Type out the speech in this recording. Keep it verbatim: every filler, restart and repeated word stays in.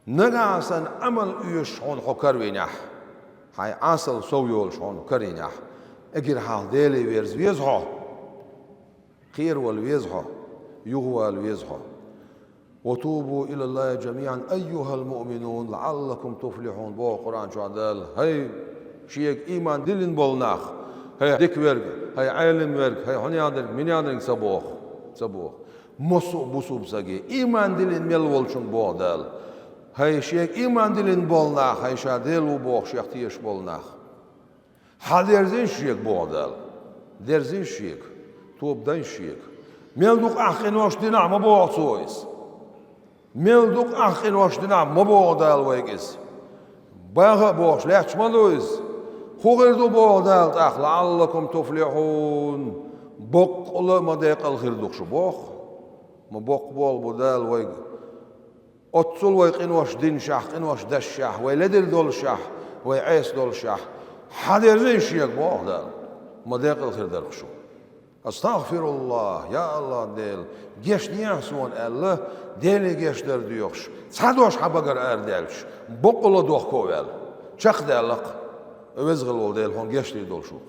Нагахь санна Ӏамал оьшуш хьуна хьо каравинехь, хьайн Ӏасал сов йолуш хьуна каравинехь, эггара хьалха Деле верза веза хьо, кхеравала веза хьо, юхавала веза хьо. «Ва тубу илаллахи жамиӀан айюхал муъминун лаӀаллакум туфлихьун», боху Къуръан чохь Дала. ХӀай, шега ийман диллина болу нах, хӀай дика верг, хӀай Ӏелам верг, хӀай хьуна яхдарг, мина яхдарг ца боху, ца боху. Массо а бусулба стаге, ийман диллина мел волчунга боху Дала. ХӀай шега ийман диллина болу нах, хӀай ша Дела ву боху шех тешаш болу нах. Хьадерзийша шега боху Дала. Дерзийша шега. Тоба дайша шега. Мел дукха ахь къинош динахь ма боху Цо иза. Мел дукха ахь къинош динахь ма боху Дала вайга иза. Баха а бохуш лаьтташ ма ду иза. ХӀун хир ду боху Дала тӀаккха, лаӀаллакум туфлихьун? Боккъала а ма декъала хир ду шу боху. Ма боккха болу бу Дала вайга. Оццул вай къинош динашехь, къинош дашшехь, вай ледара долушехь, вай Ӏеса долушехь, хьадерзийша шега боху Дала. Ма декъала хир дара шу. АстагӀфируллахӀ, я АллахӀ Дела, гечдехьа суна аьлла, Деле гечдар доьхуш, цхьа дош хьан багара арадаьлча, боккъала дохко а ваьлла, чекхдаьлла-кх, веза хила волу Дела, хьуна гечдийр долуш ву.